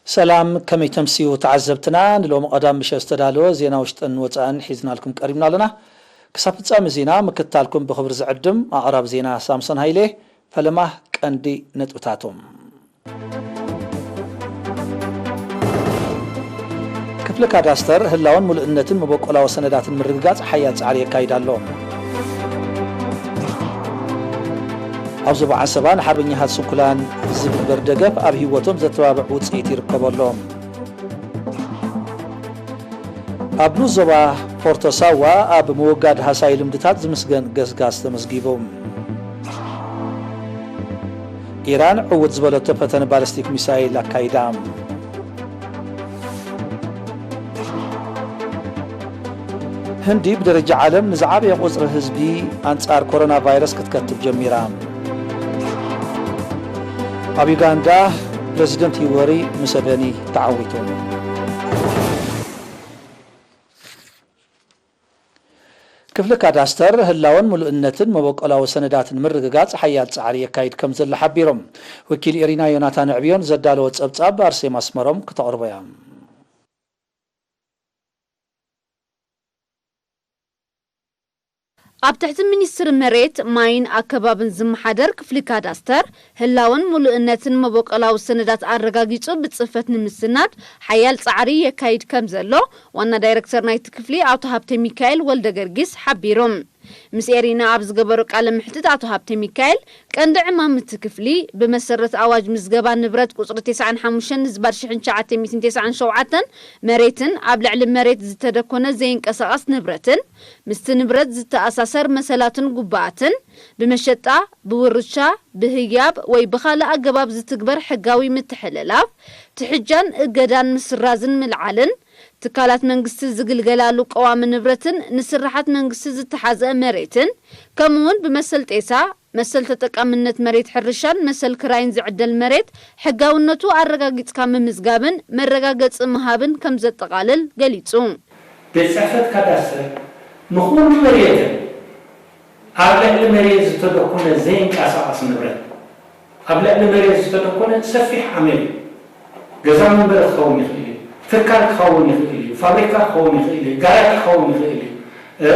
ሰላም፣ ከመይ ተምስዩ ተዓዘብትና? ንሎሚ ቀዳም ምሸት ዝተዳለወ ዜና ውሽጥን ወጻእን ሒዝናልኩም ቀሪብና ኣለና። ክሳብ ፍጻሜ ዜና ምክትታልኩም ብኽብሪ ዝዕድም ኣቕራብ ዜና ሳምሶን ሃይለ። ፈለማ ቀንዲ ነጥብታቶም። ክፍሊ ካዳስተር ህላወን ምሉእነትን መበቆላዊ ሰነዳትን ምርግጋጽ ሓያል ጻዕሪ የካይድ ኣሎ። ኣብ ዞባ ዓሰባ ንሓርበኛታት ስንኩላን ዝግበር ደገፍ ኣብ ህይወቶም ዘተባብዕ ውጽኢት ይርከበሎም። ኣብ ንኡስ ዞባ ፖርቶ ሳዋ ኣብ ምውጋድ ሃሳይ ልምድታት ዝምስገን ገስጋስ ተመዝጊቡ። ኢራን ዕውት ዝበለቶ ፈተነ ባለስቲክ ሚሳይል ኣካይዳ። ህንዲ ብደረጃ ዓለም ንዝዓበየ ቁጽሪ ህዝቢ ኣንጻር ኮሮና ቫይረስ ክትከትብ ጀሚራ። ኣብ ዩጋንዳ ፕረዚደንት ዩወሪ ሙሰቨኒ ተዓዊቱ። ክፍሊ ካዳስተር ህላወን ምሉእነትን መበቆላዊ ሰነዳትን ምርግጋጽ ሓያል ጻዕሪ የካይድ ከም ዘሎ ሓቢሮም። ወኪል ኤሪና ዮናታን ዕብዮን ዘዳለዎ ጸብጻብ ኣርሴማ ኣስመሮም ክተቕርቦ እያ። ኣብ ትሕቲ ሚኒስትሪ መሬት፣ ማይን ኣከባብን ዝመሓደር ክፍሊ ካዳስተር፣ ህላወን ምሉእነትን መበቆላዊ ሰነዳት ኣረጋጊጹ ብጽፈት ንምስናድ ሓያል ጻዕሪ የካይድ ከም ዘሎ ዋና ዳይረክተር ናይቲ ክፍሊ ኣቶ ሃብተ ሚካኤል ወልደ ገርጊስ ሓቢሩ። ምስ ኤሪና ኣብ ዝገበሮ ቃለ መሕትት ኣቶ ሃብተ ሚካኤል፣ ቀንዲ ዕማም እቲ ክፍሊ፣ ብመሰረት ኣዋጅ ምዝገባ ንብረት ቁጽሪ ተስዓን ሓሙሽተን ንዝባር ሽሕን ትሽዓተ ሚእትን ተስዓን ሸውዓተን መሬትን ኣብ ልዕሊ መሬት ዝተደኮነ ዘይንቀሳቐስ ንብረትን ምስቲ ንብረት ዝተኣሳሰር መሰላትን ጉባኣትን፣ ብመሸጣ፣ ብውርሻ፣ ብህያብ ወይ ብኻልእ ኣገባብ ዝትግበር ሕጋዊ ምትሕልላፍ፣ ትሕጃን እገዳን ምስራዝን ምልዓልን፣ ትካላት መንግስቲ ዝግልገላሉ ቀዋሚ ንብረትን ንስርሓት መንግስቲ ዝተሓዝአ መሬትን፣ ከምኡውን ብመሰል ጤሳ፣ መሰል ተጠቃምነት መሬት ሕርሻን መሰል ክራይን ዝዕደል መሬት ሕጋውነቱ ኣረጋጊጽካ ምምዝጋብን መረጋገጺ ምሃብን ከም ዘጠቓልል ገሊጹ። ቤት ጽሕፈት ካዳስተር ንኹሉ መሬትን ኣብ ልዕሊ መሬት ዝተደኮነ ዘይንቀሳቐስ ንብረት፣ ኣብ ልዕሊ መሬት ዝተደኮነ ሰፊሕ ዓሜል እዩ። ገዛ መንበሪ ክኸውን ይኽእል እዩ፣ ትካል ክኸውን ይኽእል እዩ፣ ፋብሪካ ክኸውን ይኽእል እዩ፣ ጋራጅ ክኸውን ይኽእል እዩ፣ እ፣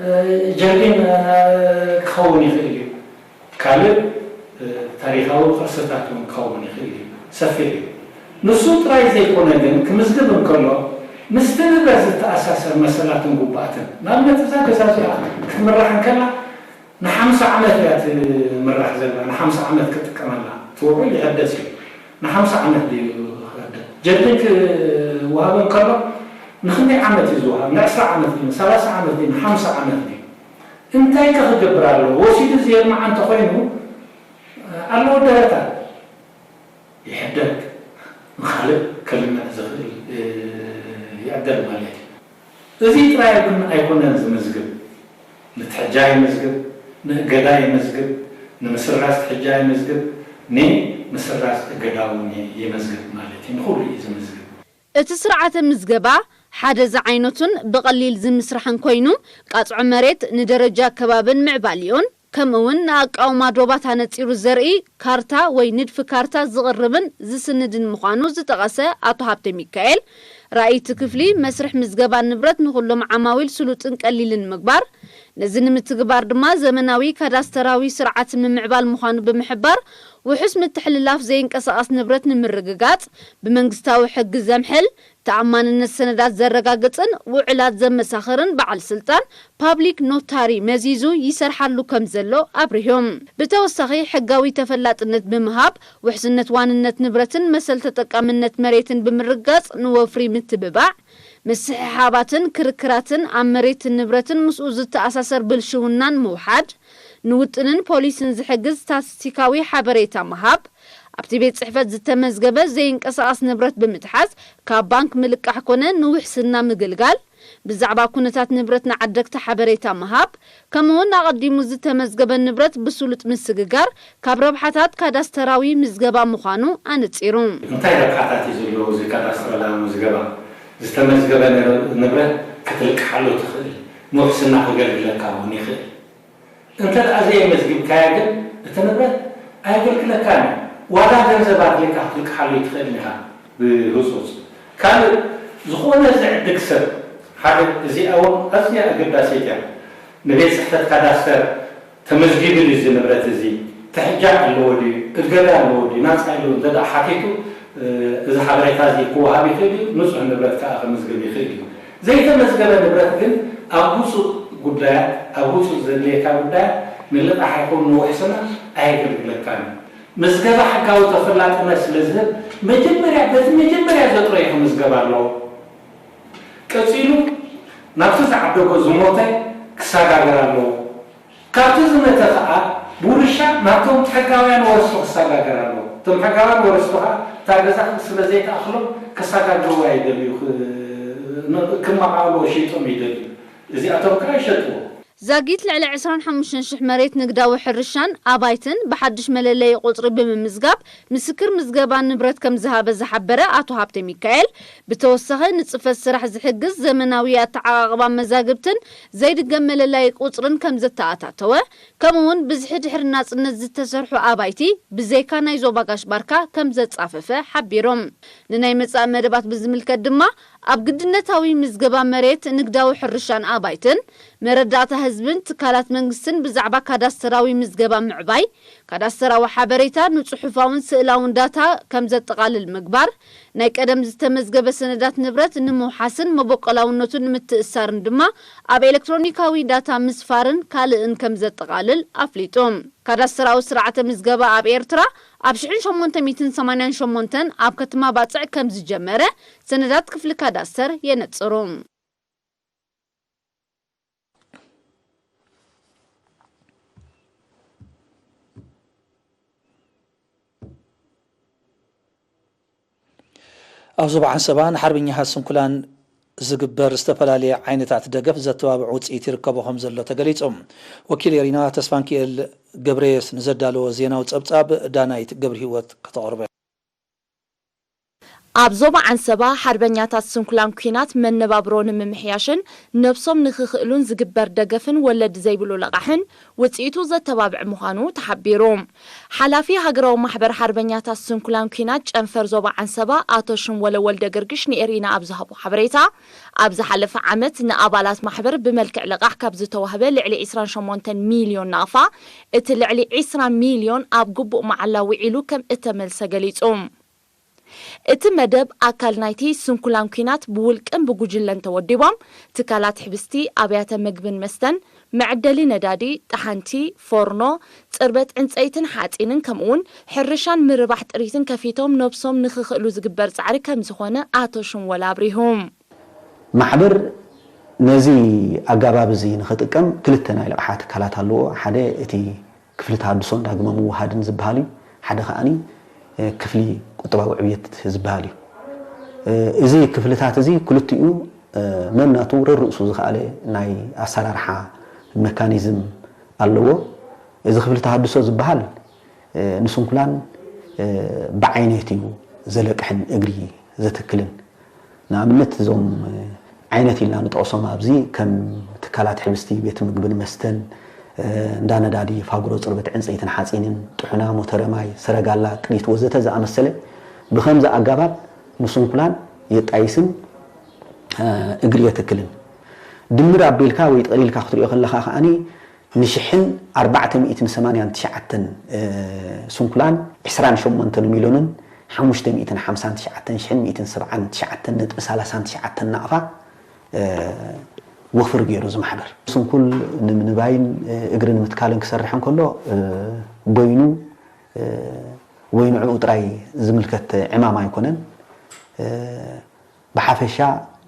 እ፣ ጀርዲን፣ እ፣ ክኸውን ይኽእል እዩ። ካልእ፣ እ፣ ታሪኻዊ ቅርስታት እውን ክኸውን ይኽእል እዩ። ሰፊሕ እዩ። ንሱ ጥራይ ዘይኮነ ግን፣ ክምዝግብ እንከሎ፣ ምስቲ ንብረት ዝተኣሳሰር መሰላትን ጉባኣትን፣ ንኣብነት፣ እዛ ገዛ እዚኣ ክትምራሕ እንከላ፣ ንሓምሳ ዓመት እያ ትምራሕ ዘላ፣ ንሓምሳ ዓመት ክትጥቀመላ። እቲ ውዑል ይሕደስ እዩ። ንሓምሳ ዓመት ድዩ ክሕደስ? ጀርዲን ክወሃብ እንከሎ፣ ንኽንደይ ዓመት እዩ ዝወሃብ? ንዕስራ ዓመት ድዩ? ንሰላሳ ዓመት ድዩ? ንሓምሳ ዓመት ድዩ? እንታይ ከ ክገብር ኣለዎ? ወሲዱ ዝየልምዓ እንተኾይኑ፣ ኣለዎ ደረታት። ይሕደግ፣ ንኻልእ ከልምዕ ዝኽእል፣ እ፣ ይዕደል ማለት እዩ። እዚ ጥራይ ግን ኣይኮነን ዝምዝግብ። ንትሕጃ ይምዝግብ፣ ንእገዳ ይምዝግብ፣ ንምስራዝ ትሕጃ ይምዝግብ፣ ንምስራዝ እገዳ እውን ይምዝግብ ማለት እዩ። ንኹሉ እዩ ዝምዝግብ። እቲ ስርዓተ ምዝገባ ሓደ ዝዓይነቱን ብቐሊል ዝምስራሕን ኮይኑ፣ ቃጽዖ መሬት ንደረጃ ከባብን ምዕባሊኡን፣ ከምኡ'ውን ንኣቃውማ ዶባት ኣነጺሩ ዘርኢ ካርታ ወይ ንድፊ ካርታ ዝቕርብን ዝስንድን ምዃኑ ዝጠቐሰ ኣቶ ሃብተ ሚካኤል፣ ራእይ እቲ ክፍሊ መስርሕ ምዝገባ ንብረት ንኹሎም ዓማዊል ስሉጥን ቀሊልን ምግባር፣ ነዚ ንምትግባር ድማ ዘመናዊ ካዳስተራዊ ስርዓት ምምዕባል ምዃኑ ብምሕባር፣ ውሑስ ምትሕልላፍ ዘይንቀሳቐስ ንብረት ንምርግጋጽ፣ ብመንግስታዊ ሕጊ ዘምሕል፣ ተኣማንነት ሰነዳት ዘረጋግጽን ውዕላት ዘመሳኽርን በዓል ስልጣን ፓብሊክ ኖታሪ መዚዙ ይሰርሓሉ ከም ዘሎ ኣብሪሆም። ብተወሳኺ፣ ሕጋዊ ተፈላጥነት ብምሃብ፣ ውሕስነት ዋንነት ንብረትን መሰል ተጠቃምነት መሬትን ብምርጋጽ ንወፍሪ ምትብባዕ፣ ምስሕሓባትን ክርክራትን ኣብ መሬትን ንብረትን ምስኡ ዝተኣሳሰር ብልሽውናን ምውሓድ፣ ንውጥንን ፖሊስን ዝሕግዝ ስታትስቲካዊ ሓበሬታ ምሃብ፣ ኣብቲ ቤት ጽሕፈት ዝተመዝገበ ዘይንቀሳቐስ ንብረት ብምትሓዝ ካብ ባንክ ምልቃሕ ኮነ ንውሕስና ምግልጋል፣ ብዛዕባ ኩነታት ንብረት ንዓደግቲ ሓበሬታ ምሃብ፣ ከምኡ'ውን ኣቐዲሙ ዝተመዝገበ ንብረት ብስሉጥ ምስግጋር ካብ ረብሓታት ካዳስተራዊ ምዝገባ ምዃኑ ኣነጺሩ። እንታይ ረብሓታት እዩ ዘለዎ እዚ ካዳስተራዊ ምዝገባ? ዝተመዝገበ ንብረት ክትልቅሓሉ ትኽእል፣ ንውሕስና ከገልግለካ እውን ይኽእል። እንተ ደኣ ዘየመዝግብካያ ግን እቲ ንብረት ኣየገልግለካን እዩ። ዋላ ገንዘብ ኣድልየካ ክትልቅሓሉ ይትኽእል ኢኻ ብህጹጽ። ካልእ ዝኾነ ዝዕድግ ሰብ ሓደ፣ እዚኣ እውን ኣዝያ ኣገዳሲት እያ። ንቤት ጽሕፈት ካዳስተር ተመዝጊቡ ድዩ እዚ ንብረት እዚ? ትሕጃ ኣለዎ ድዩ? እገዳ ኣለዎ ድዩ? ናጻ ኢሉ እንተ ደኣ ሓቲቱ፣ እ፣ እዚ ሓበሬታ እዚ ክወሃብ ይኽእል እዩ። ንጹህ ንብረት ከኣ ክምዝገብ ይኽእል እዩ። ዘይተመዝገበ ንብረት ግን ኣብ ውጹእ ጉዳያት፣ ኣብ ውጹእ ዘድልየካ ጉዳያት ንልቓሕ ይኹን ንውሕስና ኣየገልግለካን እዩ። ምዝገባ ሕጋዊ ተፈላጥነት ስለ ዝህብ፣ መጀመርያ፣ በቲ መጀመርያ ዘጥረዮ ክምዝገብ ኣለዎ። ቀጺሉ፣ ናብቲ ዝዓደጎ ዝሞተ ክሰጋገር ኣለዎ። ካብቲ ዝመተ ከኣ ብውርሻ ናብቶም ሕጋውያን ወረስቱ ክሰጋገር ኣለዎ። እቶም ሕጋውያን ወረስቱ ከኣ እታ ገዛ ስለ ዘይትኣኽሎም ከሰጋግርዋ ይደልዩ፣ ክ-፣ ን-፣ ክመቓበልዎ ሸይጦም ይደልዩ። እዚኣቶም ከኣ ይሸጥዎ። ዛጊት ልዕሊ ዕስራን ሓሙሽተን ሽሕ መሬት ንግዳዊ ሕርሻን ኣባይትን ብሓድሽ መለለዪ ቁጽሪ ብምምዝጋብ ምስክር ምዝገባ ንብረት ከም ዝሃበ ዝሓበረ ኣቶ ሃብተ ሚካኤል፣ ብተወሳኺ ንጽፈት ስራሕ ዝሕግዝ ዘመናዊ ኣተዓቓቕባ መዛግብትን ዘይድገም መለለዪ ቁጽርን ከም ዘተኣታተወ፣ ከምኡ'ውን ብዝሒ ድሕሪ ናጽነት ዝተሰርሑ ኣባይቲ ብዘይካ ናይ ዞባ ጋሽ ባርካ ከም ዘጻፈፈ ሓቢሮም። ንናይ መጻኢ መደባት ብዝምልከት ድማ፣ ኣብ ግድነታዊ ምዝገባ መሬት፣ ንግዳዊ ሕርሻን ኣባይትን፣ መረዳእታ ህዝብን ትካላት መንግስትን ብዛዕባ ካዳስተራዊ ምዝገባ ምዕባይ፣ ካዳስተራዊ ሓበሬታ ንጽሑፋውን ስእላውን ዳታ ከም ዘጠቓልል ምግባር፣ ናይ ቀደም ዝተመዝገበ ሰነዳት ንብረት ንምውሓስን መበቆላውነቱ ንምትእሳርን ድማ ኣብ ኤሌክትሮኒካዊ ዳታ ምስፋርን ካልእን ከም ዘጠቓልል ኣፍሊጡ። ካዳስተራዊ ስርዓተ ምዝገባ ኣብ ኤርትራ ኣብ ሽሕን ሸሞንተ ሚእትን ሰማንያን ሸሞንተን ኣብ ከተማ ባጽዕ ከም ዝጀመረ ሰነዳት ክፍሊ ካዳስተር የነጽሩ። ኣብ ዞባ ዓንሰባ ንሓርበኛታት ስንኩላን ዝግበር ዝተፈላለየ ዓይነታት ደገፍ ዘተባብዕ ውፅኢት ይርከቦ ከም ዘሎ ተገሊጹ። ወኪል ኤሪና ተስፋንኪኤል ገብረየስ ንዘዳለዎ ዜናዊ ጸብጻብ ዳናይት ገብረህይወት ከተቕርቦ። ኣብ ዞባ ዓንሰባ ሓርበኛታት ስንኩላን ኲናት መነባብሮ ንምምሕያሽን ነብሶም ንኽኽእሉን ዝግበር ደገፍን ወለዲ ዘይብሉ ለቓሕን ውፅኢቱ ዘተባብዕ ምዃኑ ተሓቢሩ። ሓላፊ ሃገራዊ ማሕበር ሓርበኛታት ስንኩላን ኲናት ጨንፈር ዞባ ዓንሰባ ኣቶ ሽምወለ ወልደ ገርግሽ ንኤሪና ኣብ ዝሃቦ ሓበሬታ፣ ኣብ ዝሓለፈ ዓመት ንኣባላት ማሕበር ብመልክዕ ለቓሕ ካብ ዝተዋህበ ልዕሊ ዕስራን ሸሞንተን ሚልዮን ናቕፋ፣ እቲ ልዕሊ ዕስራ ሚልዮን ኣብ ግቡእ መዓላ ውዒሉ ከም እተመልሰ ገሊጹ። እቲ መደብ ኣካል ናይቲ ስንኩላን ኲናት ብውልቅን ብጉጅለን ተወዲቦም፣ ትካላት ሕብስቲ፣ ኣብያተ ምግብን መስተን፣ መዐደሊ ነዳዲ፣ ጠሓንቲ፣ ፎርኖ፣ ጽርበት ዕንጸይትን ሓጺንን፣ ከምኡውን ሕርሻን ምርባሕ ጥሪትን ከፊቶም ነብሶም ንኽኽእሉ ዝግበር ጻዕሪ ከም ዝኾነ ኣቶ ሽምወል ኣብሪሁ። ማሕበር ነዚ ኣጋባብ እዚ ንኽጥቀም ክልተ ናይ ልቕሓ ትካላት ኣለዎ። ሓደ እቲ ክፍሊ ተሃድሶን ዳግመ ምውሃድን ዝበሃል እዩ። ሓደ ከኣኒ፣ እ፣ ክፍሊ ቁጠባዊ ዕብየት ዝበሃል እዩ። እ፣ እዚ ክፍልታት እዚ ክልቲኡ፣ እ፣ ነናቱ ረርእሱ ዝኸኣለ ናይ ኣሰራርሓ መካኒዝም ኣለዎ። እዚ ክፍሊ ተሃድሶ ዝበሃል፣ እ፣ ንስንኩላን፣ እ፣ ብዓይነት እዩ ዘለቅሕን እግሪ ዘትክልን። ንኣብነት እዞም ዓይነት ኢልና ንጠቕሶም ኣብዚ ከም ትካላት ሕብስቲ፣ ቤት ምግብን መስተን፣ እንዳ ነዳዲ፣ ፋግሮ ጽርበት ዕንጸይትን ሓጺንን፣ ጥሑና፣ ሞተረ ማይ፣ ሰረጋላ፣ ጥሪት ወዘተ ዝኣመሰለ ብኸምዚ ኣጋባብ ንስንኩላን የጣይስን እግሪ የትክልን። ድምር ኣቢልካ ወይ ጠቕሊልካ ክትሪኦ ከለኻ ከኣኒ ንሽሕን ኣርባዕተ ሚእትን ሰማንያን ትሽዓተን ስንኩላን ዕስራን ሸሞንተን ሚልዮንን ሓሙሽተ ሚእትን ሓምሳን ትሽዓተን ሽሕን ሚእትን ሰብዓን ትሽዓተን ነጥቢ ሰላሳን ትሽዓተን ናቕፋ ወፍሪ ገይሩ እዚ ማሕበር። ስንኩል ንምንባይን እግሪ ንምትካልን ክሰርሕ እንከሎ በይኑ ወይ ንዕኡ ጥራይ ዝምልከት ዕማም ኣይኮነን። ብሓፈሻ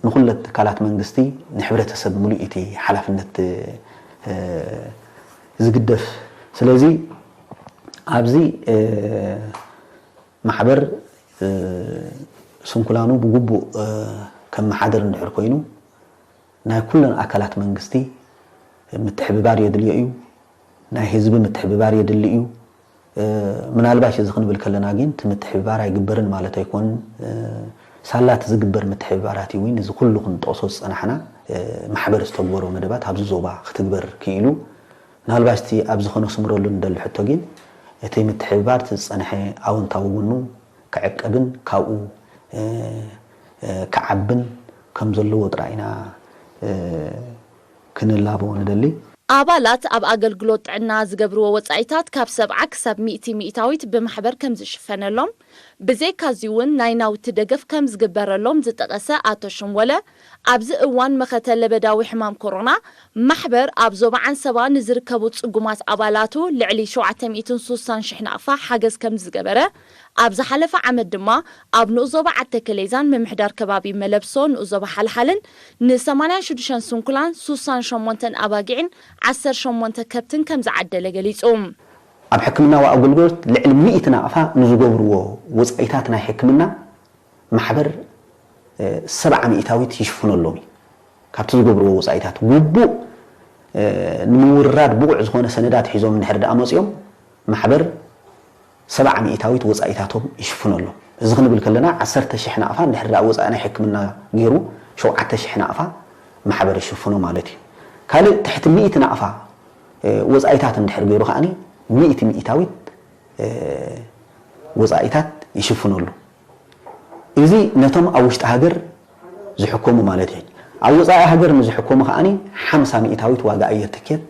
ንኹለት ትካላት መንግስቲ ንሕብረተሰብ ምሉእ እቲ ሓላፍነት ዝግደፍ። ስለዚ ኣብዚ ማሕበር ስንኩላኑ ብግቡእ ከመሓድር እንድሕር ኮይኑ ናይ ኩለን ኣካላት መንግስቲ ምትሕብባር የድልዮ እዩ። ናይ ህዝቢ ምትሕብባር የድሊ እዩ። ምናልባሽ እዚ ክንብል ከለና ግን እቲ ምትሕብባር ኣይግበርን ማለት ኣይኮንን። ሳላት ዝግበር ምትሕብባራት እዩ። እዚ ኩሉ ክንጠቕሶ ዝጸናሕና ማሕበር ዝተግበሮ መደባት ኣብዚ ዞባ ክትግበር ክኢሉ። ምናልባሽ እቲ ኣብዚ ከነስምረሉ ንደሊ ሕቶ ግን እቲ ምትሕብባር እቲ ዝጸንሐ ኣወንታዊ ጎኑ ክዕቀብን ካብኡ፣ እ፣ እ፣ ክዓብን ከም ዘለዎ ጥራይ ኢና፣ እ፣ ክንላቦ ንደሊ። ኣባላት ኣብ ኣገልግሎት ጥዕና ዝገብርዎ ወጻኢታት ካብ ሰብዓ ክሳብ ሚእቲ ሚእታዊት ብማሕበር ከም ዝሽፈነሎም፣ ብዘይካዚ እውን ናይ ናውቲ ደገፍ ከም ዝግበረሎም ዝጠቐሰ ኣቶ ሽምወለ፣ ኣብዚ እዋን መኸተ ለበዳዊ ሕማም ኮሮና፣ ማሕበር ኣብ ዞባ ዓንሰባ ንዝርከቡ ጽጉማት ኣባላቱ ልዕሊ ሸውዓተ ሚእትን ሱሳን ሽሕ ናቕፋ ሓገዝ ከም ዝገበረ፣ ኣብ ዝሓለፈ ዓመት ድማ ኣብ ንኡስ ዞባ ዓተከሌዛን ምምሕዳር ከባቢ መለብሶ ንኡስ ዞባ ሓልሓልን ን ሰማንያን ሽዱሽተን ስንኩላን ሱሳን ሸሞንተን ኣባጊዕን ዓሰርተ ሸሞንተ ከብትን ከም ዝዓደለ ገሊጹ። ኣብ ሕክምናዊ ኣገልግሎት ልዕሊ ሚእቲ ናቕፋ ንዝገብርዎ ወጻኢታት ናይ ሕክምና ማሕበር፣ እ፣ ሰብዓ ሚእታዊት ይሽፍነሎም እዩ። ካብቲ ዝገብርዎ ወጻኢታት ግቡእ፣ እ፣ ንምውርራድ ብቑዕ ዝኾነ ሰነዳት ሒዞም እንድሕር ደኣ መጺኦም ማሕበር ሰብዓ ሚእታዊት ወጻኢታቶም ይሽፍነሎም። እዚ ክንብል ከለና ዓሰርተ ሽሕ ናቕፋ እንድሕር ደኣ ወጻኢ ናይ ሕክምና ገይሩ ሸውዓተ ሽሕ ናቕፋ ማሕበር ይሽፍኖ ማለት እዩ። ካልእ ትሕቲ ሚእቲ ናቕፋ፣ እ፣ ወጻኢታት እንድሕር ገይሩ ከኣኒ ሚእቲ ሚእታዊት፣ እ፣ ወጻኢታት ይሽፍነሉ። እዚ ነቶም ኣብ ውሽጢ ሃገር ዝሕከሙ ማለት እዩ። ኣብ ወጻኢ ሃገር ንዝሕከሙ ከኣኒ ሓምሳ ሚእታዊት ዋጋ ኣየር ትኬት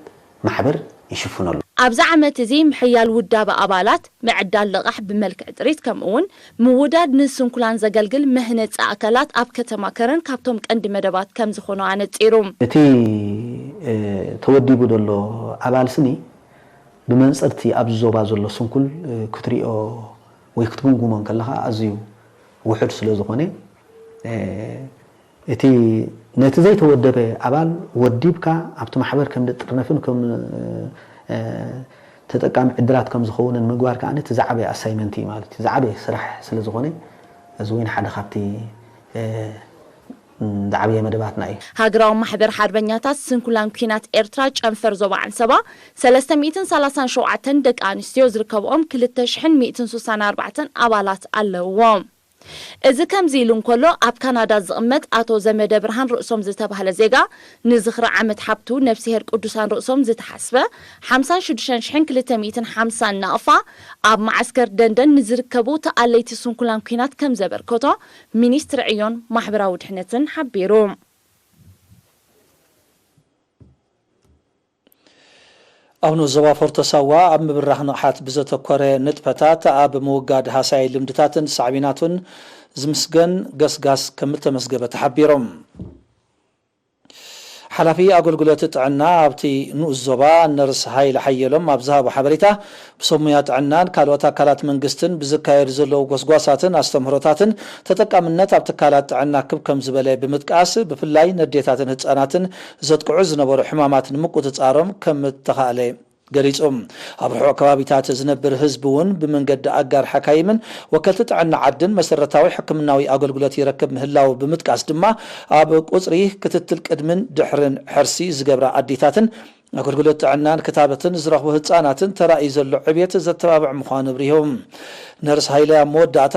ማሕበር ይሽፍነሉ። ኣብዚ ዓመት እዚ ምሕያል ውዳበ ኣባላት፣ ምዕዳል ልቓሕ ብመልክዕ ጥሪት፣ ከምኡ እውን ምውዳድ ንስንኩላን ዘገልግል መህነጺ ኣካላት ኣብ ከተማ ከረን ካብቶም ቀንዲ መደባት ከም ዝኾኑ ኣነጺሩ። እቲ፣ እ፣ ተወዲቡ ዘሎ ኣባል ስኒ ብመንጽርቲ ኣብዚ ዞባ ዘሎ ስንኩል፣ እ፣ ክትሪኦ ወይ ክትግምግሞ እንከለኻ ኣዝዩ ውሑድ ስለ ዝኾነ፣ እ፣ እቲ ነቲ ዘይተወደበ ኣባል ወዲብካ ኣብቲ ማሕበር ከም ዝጥርነፍን ከም፣ እ፣ ተጠቃሚ ዕድላት ከም ዝኸውንን ምግባር ከኣ እቲ ዝዓበየ ኣሳይመንት እዩ ማለት እዩ። ዝዓበየ ስራሕ ስለ ዝኾነ እዚ እውን ሓደ ካብቲ፣ እ፣ ዝዓበየ መደባትና እዩ። ሃገራዊ ማሕበር ሓርበኛታት ስንኩላን ኲናት ኤርትራ ጨንፈር ዞባ ዓንሰባ ሰለስተ ሚእትን ሰላሳን ሸውዓተን ደቂ ኣንስትዮ ዝርከብኦም ክልተ ሽሕን ሚእትን ሱሳን ኣርባዕተን ኣባላት ኣለውዎ። እዚ ከምዚ ኢሉ እንከሎ፣ ኣብ ካናዳ ዝቕመጥ ኣቶ ዘመደ ብርሃን ርእሶም ዝተባህለ ዜጋ፣ ንዝኽሪ ዓመት ሓብቱ ነፍስሄር ቅዱሳን ርእሶም ዝተሓስበ ሓምሳን ሽዱሽተ ሽሕን ክልተ ሚእትን ሓምሳን ናቕፋ ኣብ መዓስከር ደንደን ንዝርከቡ ተኣለይቲ ስንኩላን ኲናት ከም ዘበርከቶ ሚኒስትሪ ዕዮን ማሕበራዊ ድሕነትን ሓቢሩ። ኣብ ንኡስ ዞባ ፎርቶ ሳዋ ኣብ ምብራኽ ንቕሓት ብዘተኮረ ንጥፈታት ኣብ ምውጋድ ሃሳይ ልምድታትን ሳዕቤናቱን ዝምስገን ገስጋስ ከም እተመዝገበ ተሓቢሮም። ሓላፊ ኣገልግሎት ጥዕና ኣብቲ ንኡስ ዞባ ነርስ ሃይለ ሓየሎም ኣብ ዝሃቦ ሓበሬታ፣ ብሰብ ሞያ ጥዕናን ካልኦት ኣካላት መንግስትን ብዝካየዱ ዘለዉ ጎስጓሳትን ኣስተምህሮታትን ተጠቃምነት ኣብ ትካላት ጥዕና ክብ ከም ዝበለ ብምጥቃስ፣ ብፍላይ ነዴታትን ህጻናትን ዘጥቅዑ ዝነበሩ ሕማማት ንምቁጽጻሮም ከም እተኻእለ ገሊጹ። ኣብ ርሑቕ ከባቢታት ዝነብር ህዝቢ እውን ብመንገዲ ኣጋር ሓካይምን ወከልቲ ጥዕና ዓድን መሰረታዊ ሕክምናዊ ኣገልግሎት ይረክብ ምህላው ብምጥቃስ ድማ፣ ኣብ ቁጽሪ ክትትል ቅድምን ድሕርን ሕርሲ ዝገብራ ኣዴታትን ኣገልግሎት ጥዕናን ክታበትን ዝረኽቡ ህጻናትን ተራእዩ ዘሎ ዕብየት ዘተባብዕ ምዃኑ ኣብሪሁ። ነርስ ሃይለ ኣብ መወዳእታ፣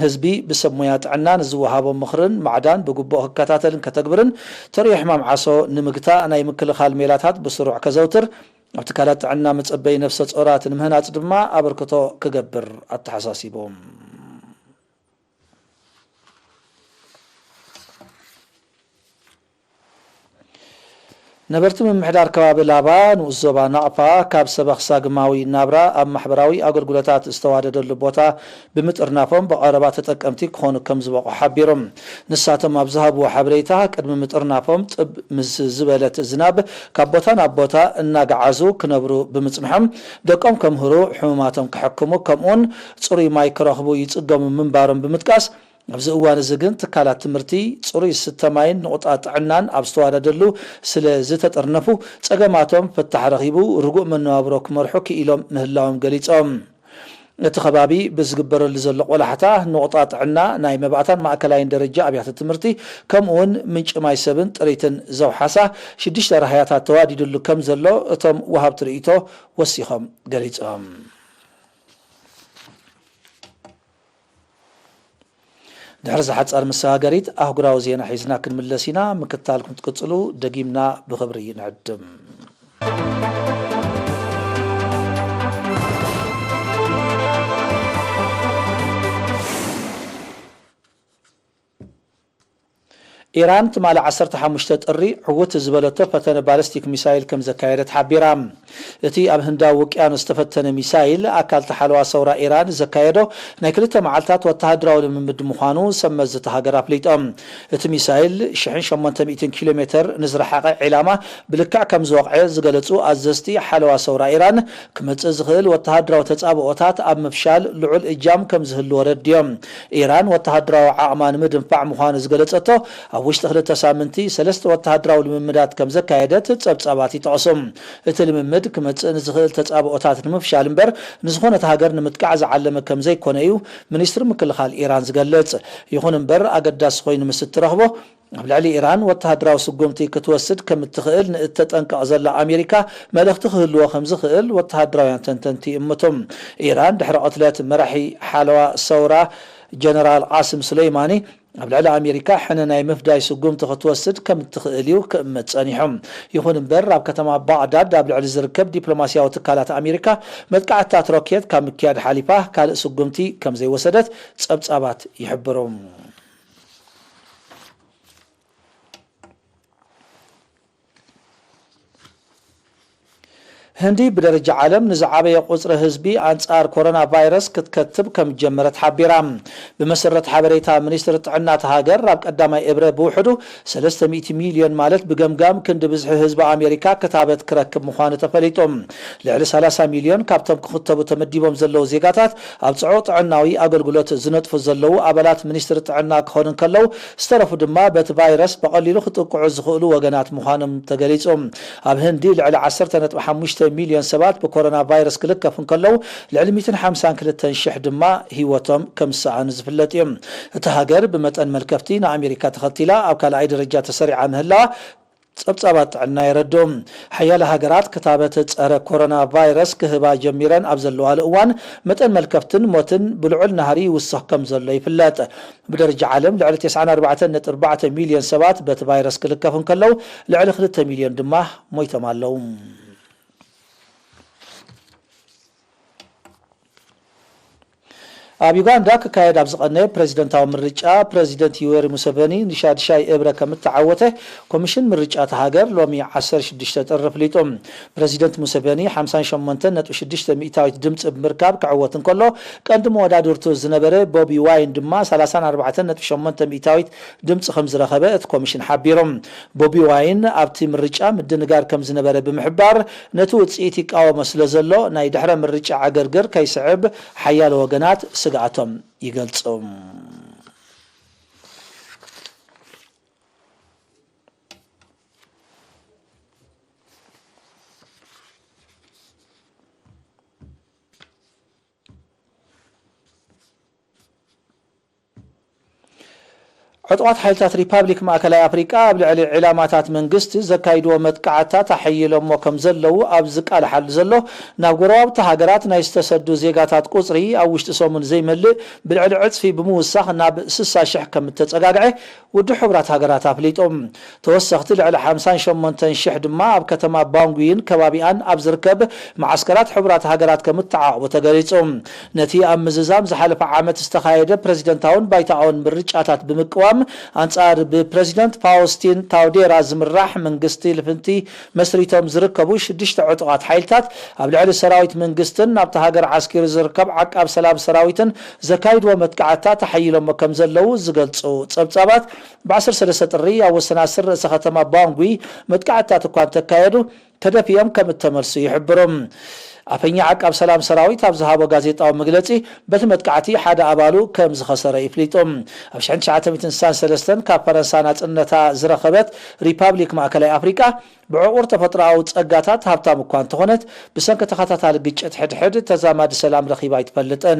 ህዝቢ ብሰብ ሞያ ጥዕና ንዝወሃቦ ምኽርን ማዕዳን ብግቡእ ክከታተልን ከተግብርን፣ ተርእዮ ሕማም ዓሶ ንምግታእ ናይ ምክልኻል ሜላታት ብስሩዕ ከዘውትር፣ ኣብ ትካላት ጥዕና መጸበዪ ነፍሰ ጾራት ንምህናጽ ድማ ኣበርክቶ ክገብር ኣተሓሳሲቦም። ነበርቲ ምምሕዳር ከባቢ ላባ ንኡስ ዞባ ናቕፋ፣ ካብ ሰበኽ ሳግማዊ ናብራ ኣብ ማሕበራዊ ኣገልግሎታት ዝተዋደደሉ ቦታ ብምጥርናፎም ብቐረባ ተጠቀምቲ ክኾኑ ከም ዝበቑ ሓቢሮም። ንሳቶም ኣብ ዝሃብዎ ሓበሬታ፣ ቅድሚ ምጥርናፎም ጥብ ምስ ዝበለት ዝናብ ካብ ቦታ ናብ ቦታ እናገዓዙ ክነብሩ ብምጽንሖም፣ ደቆም ከምህሩ፣ ሕሙማቶም ክሕክሙ፣ ከምኡውን ጽሩይ ማይ ክረኽቡ ይጽገሙ ምንባሮም ብምጥቃስ፣ ኣብዚ እዋን እዚ ግን ትካላት ትምህርቲ፣ ጽሩይ ዝስተ ማይን ንቑጣ ጥዕናን ኣብ ዝተዋደደሉ ስለ ዝተጠርነፉ፣ ጸገማቶም ፍታሕ ረኺቡ ርጉእ መነባብሮ ክመርሑ ክኢሎም ምህላዎም ገሊጾም። እቲ ከባቢ ብዝግበረሉ ዘሎ ቆላሕታ፣ ንቑጣ ጥዕና ናይ መባእታን ማእከላይን ደረጃ ኣብያተ ትምህርቲ፣ ከምኡውን ምንጪ ማይ ሰብን ጥሪትን ዘውሓሳ ሽዱሽተ ራህያታት ተዋዲድሉ ከም ዘሎ እቶም ወሃብቲ ርእይቶ ወሲኾም ገሊጾም። ድሕሪ ዝሓጻር መሰጋገሪት ኣህጉራዊ ዜና ሒዝና ክንምለስ ኢና። ምክትታል ክትቅጽሉ ደጊምና ብኽብሪ ንዕድም። ኢራን ትማሊ ዓሰርተ ሓሙሽተ ጥሪ ዕውት ዝበለቶ ፈተነ ባለስቲክ ሚሳይል ከም ዘካየደት ሓቢራ። እቲ ኣብ ህንዳዊ ውቅያኖስ ዝተፈተነ ሚሳይል፣ ኣካል እቲ ሓለዋ ሰውራ ኢራን ዘካየዶ ናይ ክልተ መዓልታት ወተሃደራዊ ልምምድ ምዃኑ ሰብ መዚ እታ ሃገር ኣፍሊጦም። እቲ ሚሳይል ሽሕን ሸሞንተ ሚእትን ኪሎ ሜተር ንዝረሓቐ ዒላማ ብልክዕ ከም ዝወቕዐ ዝገለጹ ኣዘዝቲ ሓለዋ ሰውራ ኢራን፣ ክመጽእ ዝኽእል ወተሃደራዊ ተጻብኦታት ኣብ ምፍሻል ልዑል እጃም ከም ዝህልዎ ረድዮም። ኢራን ወተሃደራዊ ዓቕማ ንምድንፋዕ ምዃኑ ዝገለጸቶ ኣብ ውሽጢ ክልተ ሳምንቲ ሰለስተ ወተሃደራዊ ልምምዳት ከም ዘካየደት ጸብጻባት ይጠቕሱ። እቲ ልምምድ ክመጽእ ንዝኽእል ተጻብኦታት ንምፍሻል እምበር፣ ንዝኾነት ሃገር ንምጥቃዕ ዝዓለመ ከም ዘይኮነ እዩ ሚኒስትሪ ምክልኻል ኢራን ዝገልጽ። ይኹን እምበር፣ ኣገዳሲ ኮይኑ ምስ እትረኽቦ፣ ኣብ ልዕሊ ኢራን ወተሃደራዊ ስጉምቲ ክትወስድ ከም እትኽእል ንእተጠንቅቕ ዘላ ኣሜሪካ መልእኽቲ ክህልዎ ከም ዝኽእል ወተሃደራውያን ተንተንቲ ይእምቱ። ኢራን ድሕሪ ቅትለት መራሒ ሓለዋ ሰውራ ጀነራል ቃስም ሱለይማኒ፣ ኣብ ልዕሊ ኣሜሪካ ሕነ ናይ ምፍዳይ ስጉምቲ ክትወስድ ከም እትኽእል እዩ ክእምት ጸኒሑ። ይኹን እምበር፣ ኣብ ከተማ ባቕዳድ ኣብ ልዕሊ ዝርከብ ዲፕሎማስያዊ ትካላት ኣሜሪካ መጥቃዕትታት ሮኬት ካብ ምክያድ ሓሊፋ ካልእ ስጉምቲ ከም ዘይወሰደት ጸብጻባት ይሕብሩ። ህንዲ ብደረጃ ዓለም ንዝዓበየ ቁጽሪ ህዝቢ ኣንጻር ኮሮና ቫይረስ ክትከትብ ከም ጀመረት ሓቢራ። ብመሰረት ሓበሬታ ሚኒስትሪ ጥዕና እታ ሃገር፣ ኣብ ቀዳማይ እብረ ብውሕዱ ሰለስተ ሚእቲ ሚልዮን፣ ማለት ብገምጋም ክንዲ ብዝሒ ህዝቢ ኣሜሪካ ክታበት ክረክብ ምዃኑ ተፈሊጡ። ልዕሊ ሰላሳ ሚልዮን ካብቶም ክኽተቡ ተመዲቦም ዘለዉ ዜጋታት ኣብ ጽዑቕ ጥዕናዊ ኣገልግሎት ዝነጥፉ ዘለዉ ኣባላት ሚኒስትሪ ጥዕና ክኾኑ እንከለዉ፣ ዝተረፉ ድማ በቲ ቫይረስ ብቐሊሉ ክጥቅዑ ዝኽእሉ ወገናት ምዃኖም ተገሊጹ። ኣብ ህንዲ ልዕሊ ዓሰርተ ነጥቢ ሓሙሽተ ሚልዮን ሰባት ብኮሮና ቫይረስ ክልከፉ እንከለዉ፣ ልዕሊ ሚእትን ሓምሳን ክልተን ሽሕ ድማ ህይወቶም ከም ዝሰኣኑ ዝፍለጥ እዩ። እታ ሃገር ብመጠን መልከፍቲ ንኣሜሪካ ተኸቲላ ኣብ ካልኣይ ደረጃ ተሰሪዓ ምህላዋ ጸብጻባት ጥዕና የረድኡ። ሓያለ ሃገራት ክታበት ጸረ ኮሮና ቫይረስ ክህባ ጀሚረን ኣብ ዘለዋሉ እዋን፣ መጠን መልከፍትን ሞትን ብልዑል ናህሪ ይውስኽ ከም ዘሎ ይፍለጥ። ብደረጃ ዓለም ልዕሊ ተስዓን ኣርባዕተን ነጥቢ ኣርባዕተ ሚልዮን ሰባት በቲ ቫይረስ ክልከፉ እንከለዉ፣ ልዕሊ ክልተ ሚልዮን ድማ ሞይቶም ኣለዉ። ኣብ ዩጋንዳ ክካየድ ኣብ ዝቐነየ ፕረዚደንታዊ ምርጫ፣ ፕረዚደንት ዩዌሪ ሙሰቨኒ ንሻድሻይ እብረ ከም እተዓወተ ኮሚሽን ምርጫ እታ ሃገር ሎሚ ዓሰርተ ሽዱሽተ ጥሪ ኣፍሊጡ። ፕረዚደንት ሙሰቨኒ ሓምሳን ሸሞንተን ነጥቢ ሽዱሽተ ሚእታዊት ድምፂ ብምርካብ ክዕወት እንከሎ፣ ቀንዲ መወዳድርቱ ዝነበረ ቦቢ ዋይን ድማ ሰላሳን ኣርባዕተን ነጥቢ ሸሞንተ ሚእታዊት ድምፂ ከም ዝረኸበ እቲ ኮሚሽን ሓቢሩ። ቦቢ ዋይን ኣብቲ ምርጫ ምድንጋር ከም ዝነበረ ብምሕባር፣ ነቲ ውጽኢት ይቃወሞ ስለ ዘሎ፣ ናይ ድሕረ ምርጫ ዕግርግር ከይስዕብ ሓያሎ ወገናት ስግኣቶም ይገልጹ። ዕጡቓት ሓይልታት ሪፓብሊክ ማእከላይ ኣፍሪቃ ኣብ ልዕሊ ዒላማታት መንግስቲ ዘካይድዎ መጥቃዕትታት ኣሐይሎሞ ከም ዘለዉ ኣብ ዝቃልሓሉ ዘሎ፣ ናብ ጎረባብቲ ሃገራት ናይ ዝተሰዱ ዜጋታት ቁጽሪ ኣብ ውሽጢ ሰሙን ዘይመልእ ብልዕሊ ዕጽፊ ብምውሳኽ ናብ ስሳ ሽሕ ከም እተጸጋግዐ ውድብ ሕቡራት ሃገራት ኣፍሊጡ። ተወሰኽቲ ልዕሊ ሓምሳን ሸሞንተን ሽሕ ድማ ኣብ ከተማ ባንጉይን ከባቢኣን ኣብ ዝርከብ መዓስከራት ሕቡራት ሃገራት ከም እተዓቕቡ ተገሊጹ። ነቲ ኣብ ምዝዛም ዝሓለፈ ዓመት ዝተኻየደ ፕረዚደንታውን ባይቶኣውን ምርጫታት ብምቅዋም፣ ኣንጻር ብፕረዚደንት ፋውስቲን ታውዴራ ዝምራሕ መንግስቲ ልፍንቲ መስሪቶም ዝርከቡ ሽዱሽተ ዕጡቓት ሓይልታት፣ ኣብ ልዕሊ ሰራዊት መንግስትን ናብታ ሃገር ዓስኪሩ ዝርከብ ዓቃብ ሰላም ሰራዊትን ዘካይድዎ መጥቃዕትታት ኣሐይሎሞ ከም ዘለዉ ዝገልጹ ጸብጻባት፣ ብ ዓሰርተ ሰለስተ ጥሪ ኣብ ወሰን ኣስር ርእሰ ከተማ ባንጉይ መጥቃዕትታት እኳ እንተካየዱ፣ ተደፊኦም ከም እተመልሱ ይሕብሩ። ኣፈኛ ዓቃብ ሰላም ሰራዊት ኣብ ዝሃቦ ጋዜጣዊ መግለጺ፣ በቲ መጥቃዕቲ ሓደ ኣባሉ ከም ዝኸሰረ ይፍሊጡ። ኣብ ሽሕን ትሽዓተ ሚእትን ስሳን ሰለስተን ካብ ፈረንሳ ናጽነታ ዝረኸበት ሪፓብሊክ ማእከላይ ኣፍሪቃ፣ ብዕቑር ተፈጥሮኣዊ ጸጋታት ሃብታም እኳ እንተኾነት፣ ብሰንኪ ተኸታታሊ ግጭት ሕድሕድ ተዛማዲ ሰላም ረኺባ ኣይትፈልጥን።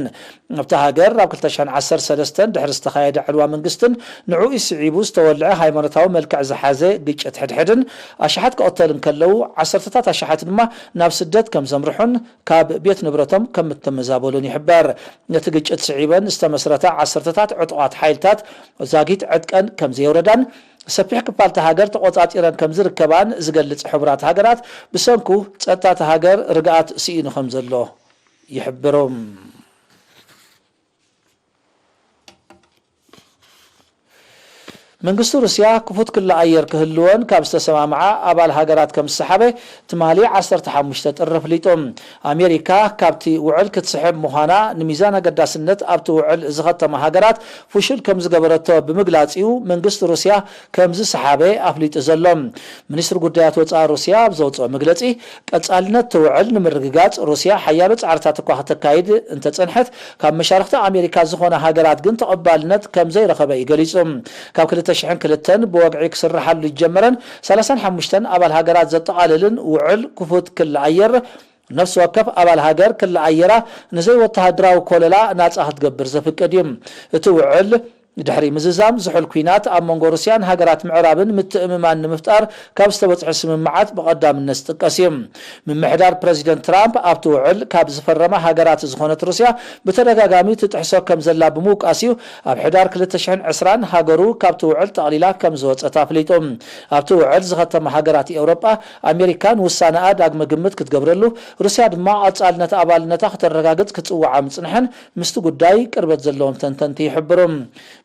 ኣብታ ሃገር ኣብ ክልተ ሽሕን ዓሰርተ ሰለስተን ድሕሪ ዝተኻየደ ዕልዋ መንግስትን ንዕኡ ስዒቡ ዝተወልዐ ሃይማኖታዊ መልክዕ ዝሓዘ ግጭት ሕድሕድን፣ ኣሽሓት ክቕተሉ እንከለዉ፣ ዓሰርተታት ኣሽሓት ድማ ናብ ስደት ከም ዘምርሑን ካብ ቤት ንብረቶም ከም እተመዛበሉን ይሕበር። ነቲ ግጭት ስዒበን ዝተመስረታ ዓሰርተታት ዕጡቓት ሓይልታት ዛጊት ዕጥቀን ከም ዘየውረዳን፣ ሰፊሕ ክፋል እታ ሃገር ተቖጻጺረን ከም ዝርከባን ዝገልጽ ሕቡራት ሃገራት፣ ብሰንኩ ጸጥታ እታ ሃገር ርግኣት ስኢኑ ከም ዘሎ ይሕብሩ። መንግስቲ ሩስያ ክፉት ክሊ ኣየር ክህልወን ካብ ዝተሰማምዓ ኣባል ሃገራት ከም ዝሰሓበ ትማሊ ዓሰርተ ሓሙሽተ ጥሪ ኣፍሊጡ። ኣሜሪካ ካብቲ ውዕል ክትስሕብ ምዃና ንሚዛን ኣገዳስነት ኣብቲ ውዕል ዝኸተማ ሃገራት ፍሹል ከም ዝገበረቶ ብምግላጽ እዩ መንግስቲ ሩስያ ከም ዝሰሓበ ኣፍሊጡ ዘሎ። ሚኒስትሪ ጉዳያት ወጻኢ ሩስያ ኣብ ዘውጽኦ መግለጺ፣ ቀጻልነት እቲ ውዕል ንምርግጋጽ ሩስያ ሓያሎ ጻዕርታት እኳ ከተካይድ እንተጸንሐት፣ ካብ መሻርኽቲ ኣሜሪካ ዝኾና ሃገራት ግን ተቐባልነት ከም ዘይረኸበ እዩ ገሊጹ። ካብ ክልተ ሽሕን ክልተን ብወግዒ ክስርሓሉ ዝጀመረን ሰላሳን ሓሙሽተን ኣባል ሃገራት ዘጠቓልልን ውዕል ክፉት ክሊ ኣየር፣ ነፍሲ ወከፍ ኣባል ሃገር ክሊ ኣየራ ንዘይወተሃደራዊ ኮለላ ናጻ ክትገብር ዘፍቅድ እዩ። እቲ ውዕል ድሕሪ ምዝዛም ዝሑል ኲናት ኣብ መንጎ ሩስያን ሃገራት ምዕራብን ምትእምማን ንምፍጣር ካብ ዝተበጽሑ ስምምዓት ብቐዳምነት ዝጥቀስ እዩ። ምምሕዳር ፕረዚደንት ትራምፕ ኣብቲ ውዕል ካብ ዝፈረማ ሃገራት ዝኾነት ሩስያ ብተደጋጋሚ ትጥሕሶ ከም ዘላ ብምውቃስ እዩ ኣብ ሕዳር ክልተ ሽሕን ዕስራን ሃገሩ ካብቲ ውዕል ጠቕሊላ ከም ዝወጸት ኣፍሊጡ። ኣብቲ ውዕል ዝኸተማ ሃገራት ኤውሮጳ ኣሜሪካ ንውሳነኣ ዳግመ ግምት ክትገብረሉ፣ ሩስያ ድማ ቀጻልነት ኣባልነታ ከተረጋግጽ ክጽውዓ ምጽንሐን ምስቲ ጉዳይ ቅርበት ዘለዎም ተንተንቲ ይሕብሩ።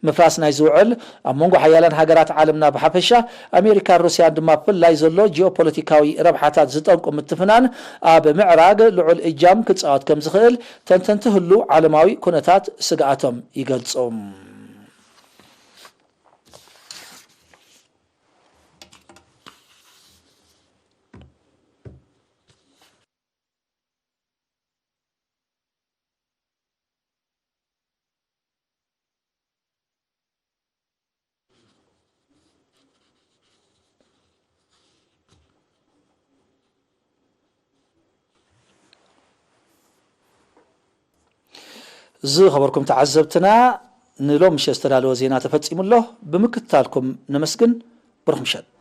ምፍራስ ናይዚ ውዕል ኣብ መንጎ ሓያላን ሃገራት ዓለምና ብሓፈሻ፣ ኣሜሪካን ሩስያን ድማ ብፍላይ ዘሎ ጂኦፖለቲካዊ ረብሓታት ዝጠንቁ ምትፍናን ኣብ ምዕራግ ልዑል እጃም ክጻወት ከም ዝኽእል ተንተንቲ ህሉው ዓለማዊ ኩነታት ስግኣቶም ይገልጹ። ዝኸበርኩም ተዓዘብትና፣ ንሎም ምሸት ዝተዳለወ ዜና ተፈጺሙ ኣሎ። ብምክትታልኩም ነመስግን። ብሩኽ ምሸት።